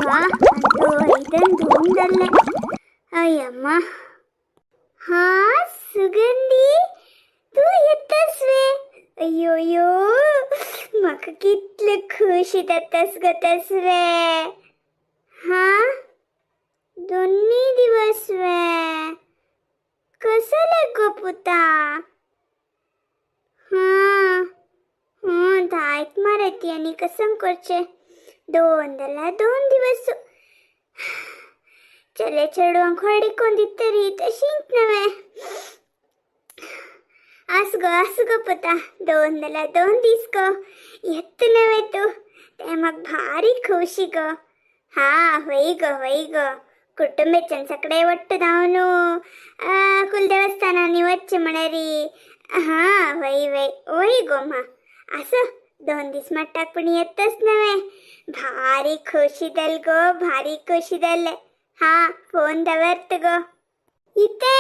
अंतू आयदन धुवन जाल्लें. अय्यम्मा. हा सुगंधी, तूं येतस वे? अय्यो, म्हाका कितले खुशी जातास गो तस वे. हा, दोन्ही दिवस वे? कसले गो पुता? हा हं, धायक मारती आनी कसं करचें? दोन जाल्यार 2 दिवस. चले चेडवांक व्हडीकोन दितरी तशींच नव्हे. आस गो, आस गो पुता, 2 जाल्यार 2 दीस गो. येत नव्हे तूं, तें म्हाका भारी खुशी गो. हा, वय गो, वय गो. कुटुंबेच्यान सगळे ಒಟ್ಟು धावनु कुलदेवस्थानांनी वच्चे म्हळ्यारी. हा, वय वय वय गो मा. असो, 2 दीस मट्टाक पण येतच नव्हे. भारी खुशी जाल गो, भारी खुशी जाल्ले. हा, फोन दवरत गो. इथे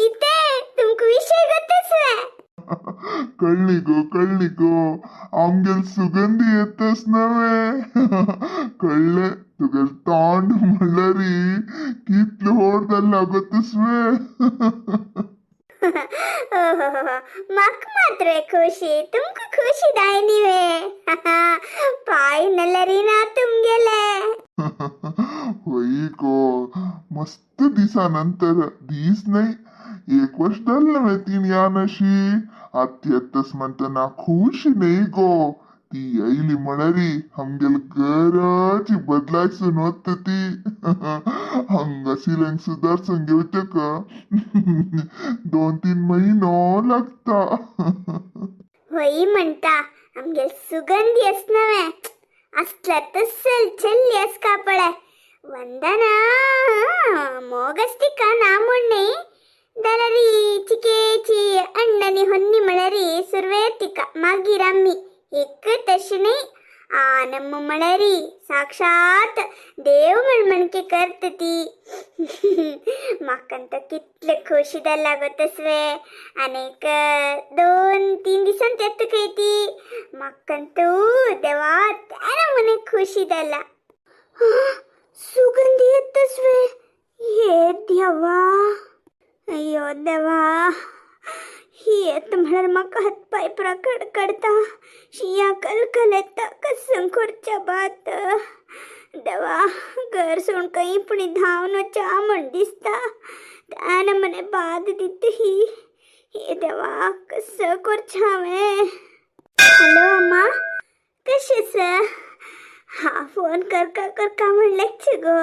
इथे तुमका विषय गोतच वे? कळ्ळी गो, कळ्ळी गो. आमगेल सुगंधी येतच नव्हे? कळ्ळे. तुगेल तोंड म्हणल्यारी कितले व्हड जाल्लें गोतस वे? ओहो, म्हाका मात्र खुशी, तुमका खुशी जायनी वे? पाय नलरी ना तुमगेले. होय गो, मस्त दिसा नंतर, दीस नाही, एक वर्ष जालें नव्हे तीन यान अशी. आत येतस म्हणतना खुशी नाही गो. ती येयली म्हळ्यारी आमगेल घराची बदलायसून वता ती. हांगा सिलिंग सुदारसून घेवचेक 2-3 महिनो लागता. होय म्हणता, आमगेल सुगंधी अस नव्हे, असल्या तसल चल्ली अस का पळय. वंदना मोगस्तिका ना म्हूण न्ही, जाल्यारी चिकेची अण्णनी होन्नी म्हळ्यारी सुरवेर तिका, मागीर आमी. एक तशें न्ही, आनम्म म्हळ्यारी साक्षात देव म्हण म्हणके करता ती. म्हाका कितले खुशी जाल्ला गो तसवे. आनीक 2-3 दिसान येता खंय ती. म्हाका तूं देवा त्या म्हणे खुशी जाला. सुगंधी येतच वे? हे देवा, अय्यो देवा, ही येत म्हळ्यार म्हाका हातपाय पुरा कडकडता, शिया कलकल येता. कसं करच्या बात? देवा, घर सोड खंय पुणी धांवन वचा म्हण दिसता. त्यान मने बाद दित ही. हे देवा, कसं करचें हांवें? हॅलो अम्मा, कशें आसा? हा, फोन करका करका म्हणलेच गो,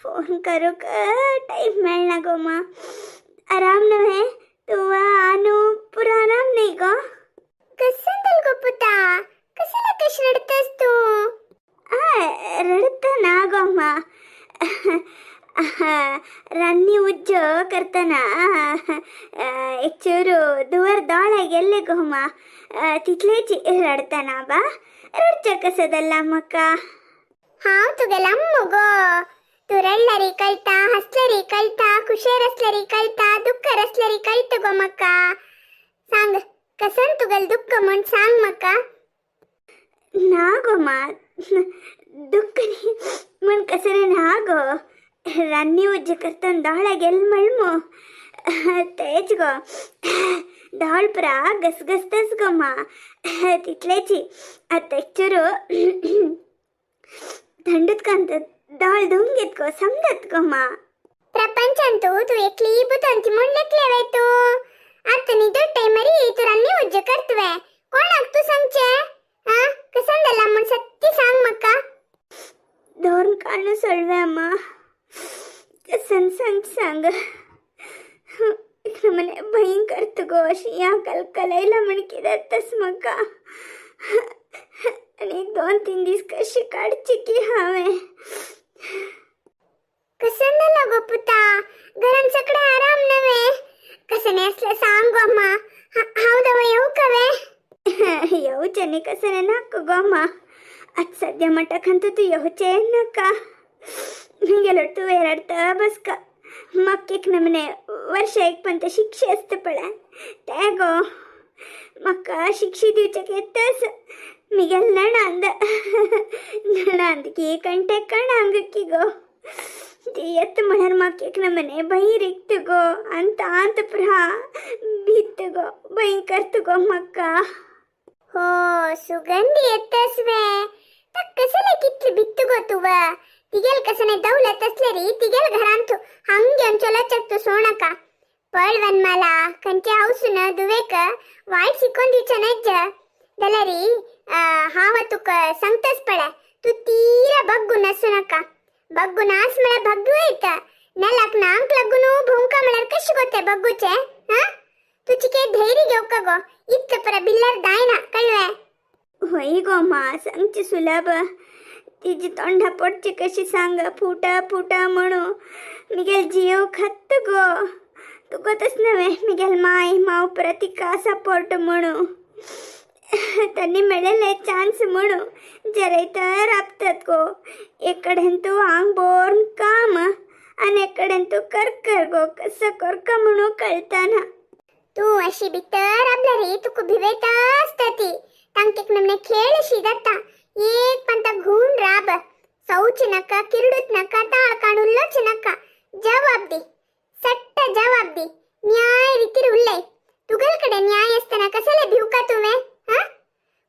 फोन करूंक टायम मेळना गो मा. आराम नव्हे तूं? आनू पुरा आराम नाही गो? कसं जाल गो पुता? कशाला कशी रडतस तू? आ, रडत ना गो अम्मा. रान्नी उज्जो करतना एक चूರು दुवर दोळे गेल्ले गो अम्मा, तितलेच रडतना बा. रडचें कसं जाल्लां म्हाका? हांव तुगेला अम्मू गो. तूं रडल्यारी कळटा, हसल्यारी कळटा, खुशेर असल्यारी कळटा, दुःख असल्यारी कळटा गो म्हाका. सांग, कसन तुगेल दुःख म्हण सांग म्हाका. ना गो मा, दुःख न्ही म्हण कसं ना गो. रान्नी उज्ज करतना दोळे गेल म्हण तेच गो, दोळ पुरा गसगसतच गो मा, तितलेची. आतां एक चुरू थंड उदकांत दोळ धुवन घेत गो, समजत गो मा. प्रपंचांतू तूं एकली बुदंती म्हूण लेखले वे तूं? आतां न्हिदो टायमारी तूं रान्नी उज्ज करतवे, कोणाक तूं सांगचें? आ, कसन जाला म्हूण सत्य सांग म्हाका. दोन काणू सोडवे अम्मा, कसन सांग सांग. मने भयंकर गो, अशी या कलकलायला म्हण कित्याक तस म्हाका. आनी 2-3 दीस कशी काडची की हांवें? कसन जाला गो पुता? घरान सगळे आराम नव्हे? कसं नाही असलं सांग गो अम्मा. हांव दवा येऊ कवे? येवचें न्ही, कसं नाका गो अम्मा. आतां सद्या म्हणटा खंय तूं येवचें नाका. गेलो तूं रडता बसका. म्हाका एक नमने वर्षा एक पण शिक्षे आसता पळय, ते गो. म्हाका शिक्षे दिवच्याक येतच. मिगेल नणांद नणांद की कंटे कणांग की गो. ती येत म्हळ्यार म्हाका एक नमने भंय रिक्त गो आनी तांत प्रा भीत गो, भंय करत गो म्हाका. हो, सुगंधी येतस वे. ता कसले कितली बित्तु गो तुव. तिगेल कसने दौलत असलेरी तिगेल घरांतु हंग घेवन चलोचक तू सोणका. पळ वनमाला, खंयच्या हौसून दुवेक वायट शिकोवन दिवचें नज्ज. जाल्यारी हांव तुका सांगताच पळय, तूं तीरा बग्गून आसूं नाका. बग्गून आस म्हळ्यार बग्गू येता नेलाक नांक लागून भोंवका म्हळ्यार कशें गो तें बग्गूचें? हा, तूं चिके धैर्य घेवका गो. इतलें परा बिल्ल्यार जायना, कळ्ळें? होय गो मा, सांगची सुलभ. तिजी तोंडा पोटची कशी सांग फुटा फुटा म्हणू मिगेल जीव खात्त गो. तुका तस नव्हे, मिगेल माय माव प्रतिका सपोर्ट म्हणू त्यांनी मेळिल्ले चान्स म्हणू जरे तर राबतात गो. एक कडेन तूं आंग बोर्न काम आनी एक कडेन तूं करकर गो, कसं करका म्हणू कळतना. तूं अशी भितर राबल्यार तुका भिवेता आसता ती. तांकेक नमने खेळ अशी जाता. एक पंता घून राब, सौच नाका, किरडूत नाका, ताळ काडून उल्लोच नाका. जवाब दी, सट्ट जवाब दी, न्याय रितीर उल्लय. तुगल कडेन न्याय आसतना कसले भिवका तुवें? हा,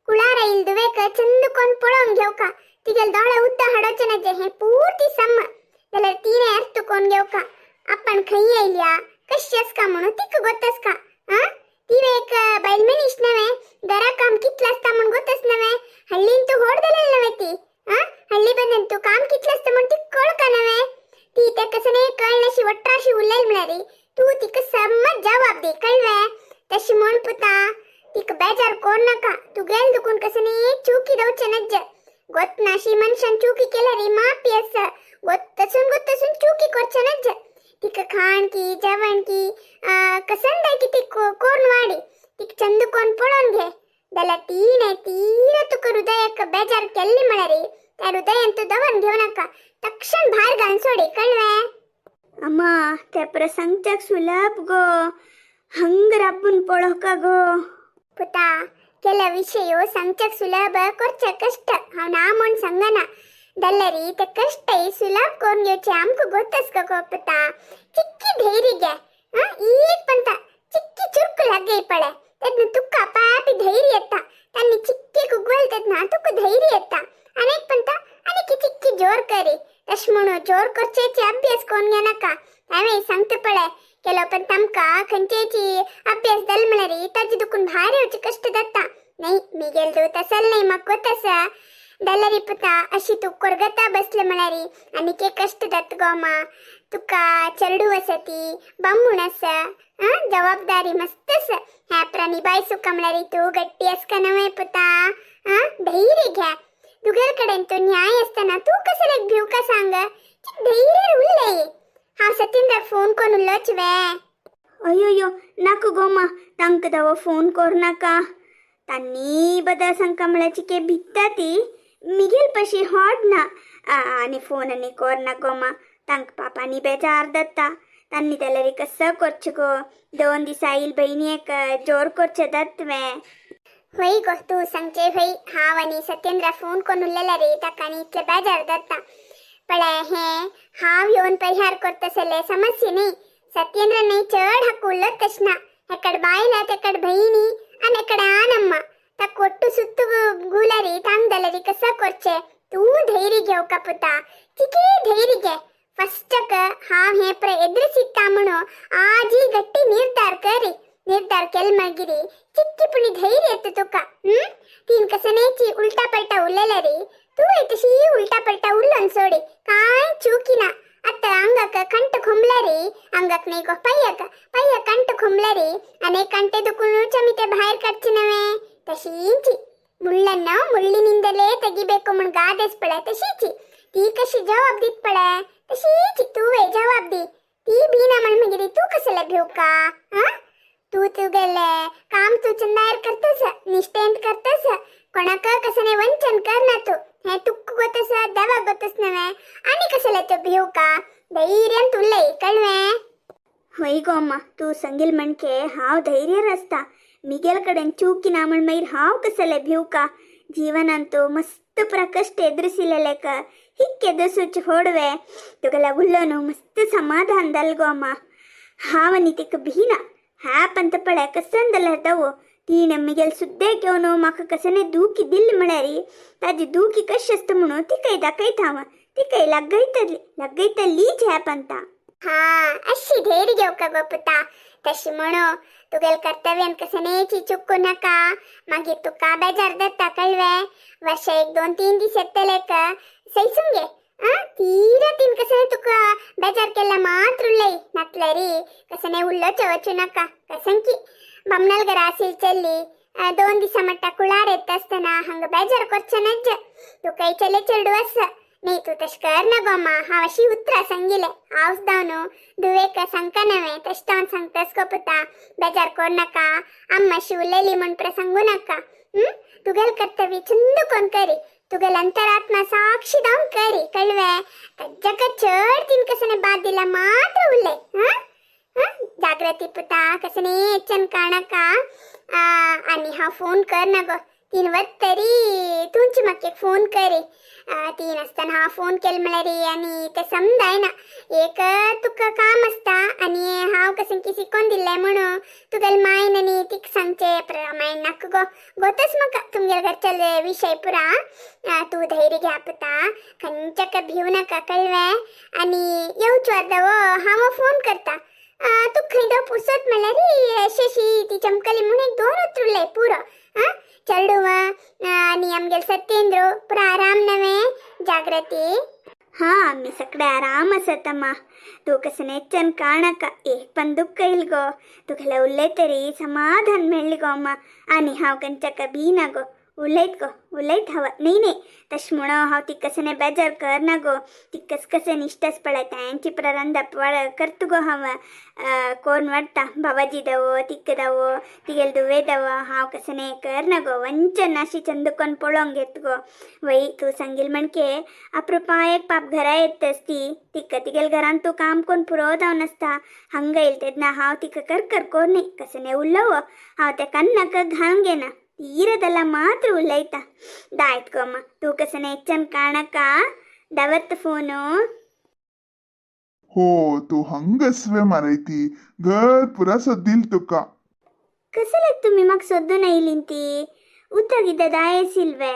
कुळारा येयल दुवेक चंद कोण पळोवन घेवका. तिगेल दोळे उद्दा हाडोचे ना, हे पूर्ती सम जाल्यार तिणे अर्थ कोण घेवका. आपण खंय येयल्या, कशी आसका म्हणून तिका गोत आसका. हा, ती एक बायल मनीस नव्हे? घरा काम कितलं असता म्हण गोतच नव्हे? हल्लीन तू होड दिलेलं नव्हे ती? हा, हल्ली बंदन तू काम कितलं असतं म्हण ती कळ का नव्हे? ती त्या कसं नाही कळण्याशी वट्राशी उरलेल म्हणारी तू तिका समज जवाब दे, कळवे? तशी म्हण पुता, तिका बेजार कोण नका. तू गेल दुकून कसं नाही चुकी दवचे नज्ज. गोत नाशी मनशान चुकी केल्यारी माफी अस. गोत्तसून गोत्तसून चुकी करचे नज्ज. तिका खाण की जेवण की कसन जाय की ती कोण वाडी तिका चंद कोण पळोवन घे. जाल्यार तिणे तीर तुका हृदयाक बेजार केल्ली म्हळ्यारी त्या हृदयान तू दवरून घेऊ नका, तक्षण भायर घालून सोडी, कळवे? अम्मा, त्या प्रसंगच्याक सुलभ गो. हंग राबून पळोवका गो. पुता, ಕೆಲ ವಿಷಯ सांगच्याक सुलभ, करचे कष्ट. हांव ना म्हूण सांगना. जाल्यारी ते कष्टय सुलभ करून घेवचे आमकां गोत आसका गो पुता. चिक्की धैर्य घे. हा, एक पंता चिक्की चुरक लागय पळे तेन्ना तुका पापी धैर्य येता. तांणी चिक्की उगवल तेन्ना तुका धैर्य येता. अनेक पंता आनी चिक्की जोर करी. तशें म्हणून जोर करचेची अभ्यास करून घेनाका. हांवें सांगता पळय, केलो पण तामकां खंयचेची अभ्यास जाल म्हळ्यार ताजे दुखून भायर येवचे कश्ट जाता. नाही मिगेल तूं तसल नाही, म्हाका गोत आसा. जाल्यारी पुता, अशी तूं कोरगता बसले म्हळ्यार आनीक एक कश्ट जाता गो मा तुका. चेडू आसा, ती बामूण आसा. आं, जबाबदारी मस्त आसा. ह्या प्राणी बाय सुका म्हळ्यार तूं गट्टी आसका नव्हे पुता? आं, धैर्य घ्या. तुगेल कडेन तूं न्याय आसतना तूं कसलेक भिवका सांग. धैर्य उरलय. हांव सत्येंद्राक फोन करून उल्लोच वे? अय्यो, नाका गो मा, तांकां दवो फोन कर नाका. तांणी बदल सांगका म्हळ्यार चिके भित्ता ती. मिगेल पशी हॉट ना. आनी फोन आनी कर ना गो मा. तांकां पापांनी बेजार जाता. तांणी जाल्यार कसं करचें गो? 2 दिसा येयल भयणी एक जोर करचें जातवें. होय गो, तूं सांगचें होय. हांव आनी सत्येंद्रा फोन करून उरलेल्या रे ताका आनी इतलें बेजार जाता पळय. हें हांव येवन परिहार करतसले समस्या न्ही. सत्येंद्र न्ही चड हाका उल्लोत तशें ना. एकड बायला, तेकड भयणी आनी एकड आनम्मा. ताका ಒಟ್ಟು ಸುತ್ತು ಗೂಲರಿ ತಾಂಗ್ ಕಸ ಕೊರ್ಚೆ. तूं धैर्य घेवका पुता, चिके धैर्य घे. फस्टक हांव हें प्र एदृसित्ता म्हणून आजी गट्टी निर्धार करी. निर्धार केल मागीर चिक्की पुणी धैर्य येता तुका. तीन कसनेची उलटा पलटा उलयल्यारी तूं तशी उलटा पलटा उलोवन सोडी. कांय चुकी ना. आतां अंगाक कंठ खोंबल्यारी, अंगाक न्ही गो, पांयाक पांयाक कंठ खोंबल्यारी आनी कंठे दुखूनच आमी ते भायर काडचे नव्हे, तशींची ಮುಳ್ಳನ್ನು ಮುಳ್ಳಿನಿಂದಲೇ ತೆಗಿಬೇಕು म्हण ಗಾದೆಸ್ ಪಳೆ ತಶೀಚಿ. ती कशी जवाब दीत पळे, तशीची तूं जवाब दी. ती भीना म्हण मागीर तूं कसले भिवका? हा, तूं तुगेले काम तूं चंदायर करतस, निष्ठेंत करतस. कोणाक कसने वंचन करना तूं, हें तुक्क गोतस, देवाक गोतस नव्हे. आनी कसले तूं भिवका? धैर्यान उलय, कळ्ळें? होय गो अम्मा, तूं सांगील म्हणके हांव धैर्यार आसता. मिगेल कडेन चूक ना म्हण मागीर हांव कसले भिवका? जीवनांतु मस्त प्रकष्ट एದುರಿಸಿಲ್ಲ ಹಿಕ್ ಎದುರಿಸುಚ್ಚ ಹೊಡುವೆ. ತುಗಲ ಉಲ್ಲೋನು ಮಸ್ತ್ ಸಮಾಧಾನ ದಲ್ಗೋ ಅಮ್ಮ. ಹಾವನಿ ತಿಕ್ಕ ಭೀನ ಹ್ಯಾಪ್ ಅಂತ ಪಳೆ ಕಸಂದಲ್ಲ ಹತ್ತವು. ತೀಣ ಮಿಗೆಲ್ ಸುದ್ದೆ ಕೇವನು ಮಕ್ಕ ಕಸನೆ ದೂಕಿ ದಿಲ್ ಮಳರಿ ತಾಜಿ ದೂಕಿ ಕಶಸ್ತು ಮುಣು ತಿಕ್ಕೈ ದಕೈತಾವ ತಿಕ್ಕೈ ಲಗ್ಗೈತಲ್ಲಿ ಲಗ್ಗೈತಲ್ಲಿ ಹ್ಯಾಪ್ ಅಂತ. हा, अशी धैर्य घेवका गो पुता. तशी म्हणू तुगेल कर्तव्यान कसनेची चुकू नका. मागीर तुका बेजार जाता, कळवे? वर्ष एक दोन तीन दीस येतले सैसून घे. आ तीरा तीन कसने तुका बेजार केला मात्र उलय नातलरी कसने उल्लोचे वचू नका. कसं की बमनाल घरा असेल चल्ली 2 दिसा मट्टा कुळार येत असताना हंग बेजार करचे नज्ज. तुकाय चले चेडू आसा न्ही, तूं तशें कर ना गो मा. हांव अशी उतरां सांगिले हांवच धांवन धुवेक सांगता नव्हे, तशें जावन सांगतास गो पुता. बेजार कर नाका. अम्मा अशी उलयली म्हण पुरा सांगू नाका. तुगेल कर्तव्य चंद कोण करी, तुगेल अंतरात्मा साक्षी जावन करी, कळवे? ताज्याक चड तीन कसने बाद दिला मात्र उलय. हां हां, जाग्रती पुता, कसने एचन काणका. आनी हांव फोन कर ना गो तीन वत तरी तुमची म्हाका एक फोन करी. तीन आसतना हांव फोन केल म्हळ्यार आनी ते समजायना. एक तुका काम आसता आनी हांव कशें की शिकोवन दिल्लें म्हणून तुगेले मायन आनी तिका सांगचें पुरा मायन नाका गो. गोतच म्हाका तुमगेले घरचे विशय पुरा. तूं धैर्य घ्या पुता, खंयच्याक भिवू नाका, कळवें? आनी येवच अर्दवो हांव फोन करता. तूं खंय दो पुसत म्हळ्यार अशी ती चमकली म्हूण एक दोन उतर उलय पुरो. आं, चेडूं आनी आमगेले सत्येंद्र पुरा आराम नव्हे? जाग्रती. ಹಾ, आम्ही सगळे आराम आसात अम्मा. तूं कसं नेचन काणका एक पण दुःख येईल गो. तुगेले उलय तरी समाधान मेळ्ळी गो अम्मा. आनी हांव कंच्याक बी ना गो. उलयत गो, उलयत हांव. न्ही न्ही, तशें म्हणून हांव ती कसने बेजार करना गो. ती कस कशें निश्टास पळय तांची प्ररंदा करता गो हांव. कोण वाडटा बाबाजी दावो तिक्क दावो तिगेले दुवे दावो. हांव कसने करना गो. वंचन अशी चंद कोण पळोवंक घेत गो. वय, तूं सांगील म्हणके अप्रुपा एक पाप घरा येतस ती तिका तिगेल घरान तूं काम कोण पुरो जावन आसता. हांगा येयल तेन्ना हांव तिका कर कर कोण न्ही कसने उलोवो. हांव तेका नाका घालून घेना. ತೀರದಲ್ಲ ಮಾತ್ರ ಉಲ್ಲೈತ ದಾಯ್ತು ಅಮ್ಮ. ತೂ ಕಸನೆ ಹೆಚ್ಚನ್ ಕಾಣಕ ದವತ್ ಫೋನು. हो, तूं हंगसवे मारयती घर पुरा सद्दील तुका. कसले तुम्ही मग ಸೊದ್ದುನ ಇಲ್ಲಿಂತಿ ಉದ್ದಾಗಿದ್ದ ದಾಯಸಿಲ್ವೇ?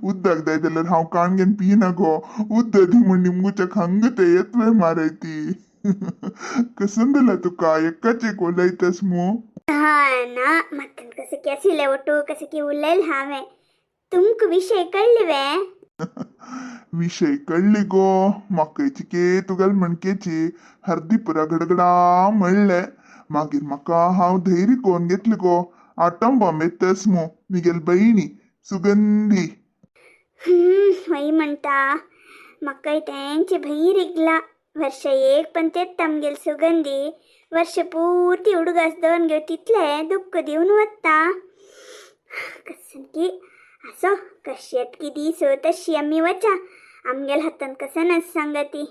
उद्दाक जाय जाल्यार हांव काणगेन पिना गो. उद्द दी म्हूण निमगुच्याक हंग ते येतवे मारयती. कसं दिला तुका एकाच एक उलयतस मू. हा ना, ಮತ್ತೊಂದು ಕಸಕ್ಕೆ ಅಸಿಲೆ ಒಟ್ಟು ಕಸಕ್ಕೆ ಉಲ್ಲೈಲ್ ಹಾವೆ ತುಮ್ಕು ವಿಷಯ ಕಳ್ಳಿವೆ. विशय कळ्ळी गो म्हाका. के तुगेल म्हणकेची हर्दी पुरा गडगडा म्हणले. मागीर म्हाका हांव धैर्य कोण घेतली गो. आटम बॉम्ब येतस मू मिगेल बहिणी सुगंधी. वय म्हणता म्हाकाय तेंचे भैर वर्ष एक पण तेच आमगेल सुगंधी वर्ष पूर्ती उडगास दवन घेव तितले दुःख दिवन वता. कसं की असो कशी की दीस तशी आमी वचा. आमगेल हातान कसं नस सांगती.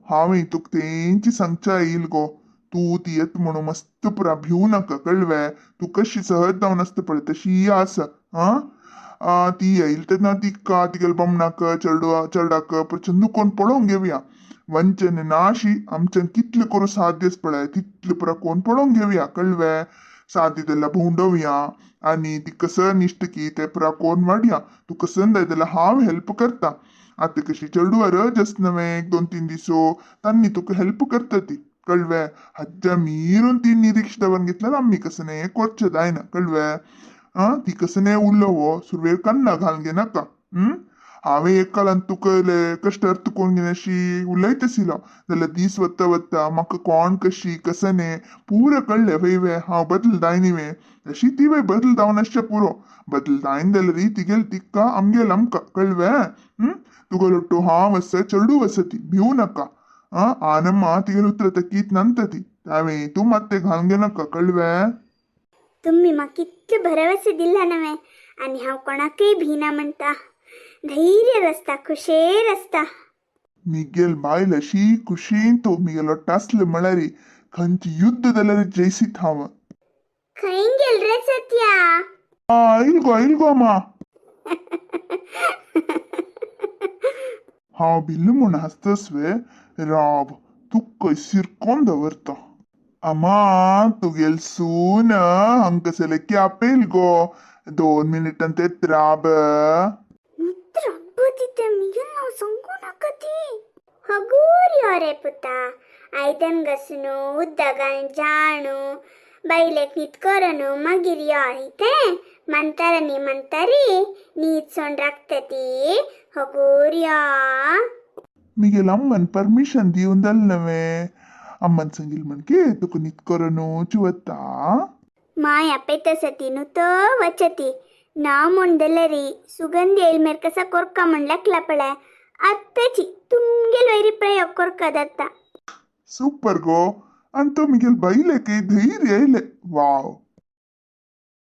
हांवें तुका तेंची सांगच्या येईल गो. तूं ती येत म्हणून मस्त पुरा भिवू नाका, कळवे? तूं कशी सहज जावन आसता पळय तशी आसा. आं, ती येईल तेन्ना तिका तिगेले बमणाक चेडवा चेरडाक प्रचंड कोण पळोवंक घेवया. वंचन नाशी आमच्यान कितले करूं साध्यच पळय तितले पुरा कोण पळोवंक घेवया, कळवे? साध्य जाल्यार भोंवडोवया आनी ती कसं निश्ट की ते पुरा कोण वाडया. तूं कसं जाय जाल्यार हांव हेल्प करता. आतां कशी चेडवा रज आस नवें एक दोन तीन दिसो तांणी तुका हेल्प करता ती, कळवे? हाज्या मिरून ती निरीक्ष दवर घेतल्यार आमी कसं करचें जायना, कळवे? आं, ती कसं उलोवो सुरवेर कन्ना घालून घेनाका. हांवें एक काळान तुका कश्ट अर्थ कोण घेनाशी उलयत आशिल्लो जाल्यार दीस वता वता म्हाका कोण कशी कसं न्ही पुरो कळ्ळें. वय वे, हांव बदल जायनी वे तशी ती वय बदल जावन आसचें पुरो. बदल जायन जाल्यार तिगेल तिका आमगेल आमकां, कळवे? तुगेलो ಒಟ್ಟು हांव आसा चेडूं आसा ती भिवू नाका. आं, आनम्मा तिगेल उतर कीत नंतर ती हांवें तूं मात तें घालून घेनाका, कळवे? तुम्ही म्हाका कितले भरवसे दिला नव्हे आणि हांव कोणाकय भिना म्हणटा. धैर्य आसता, खुशेर आसता. मिगेल बायल अशी खुशीन तो मिगेलो टासले म्हळ्यार खंयची युद्ध जाल्यार जयसीत हांव. खंय गेल रे सत्या? इलगो इलगो अम्मा. हांव भिल्ल म्हूण हांसतस वे? राव, तुका शिरकोन दवरता. अम्मा, तुगेल सून हांकासले आपयल गो. 2 मिनिटान तेत राब. रब्बतीते मिगेल नांव सांगू नाका ती. हगूर यो रे पुता. आयदन घासून, उदकान जाणू, बायलेक न्हीद करनु मागीर यो इतें म्हणतारा न्ही. म्हणतारी न्हीद सोण राखता ती. हगूर यो. मिगेल अम्मन परमिशन दिवन जालें नवे. अम्मन सांगिल म्हणके तुका न्हीद करनु चिवता. माय आपयता ती न्हू तो वचती ना म्हूण जाल्यारी सुगंधी येयल मेर कसा कोरका म्हण लागला पळय, आत्ताची तुमगेल वयरी प्रयोग कोरका जाता. सूपर गो. अंतू मिगेल बायलेक धैर्य येयले. वाव.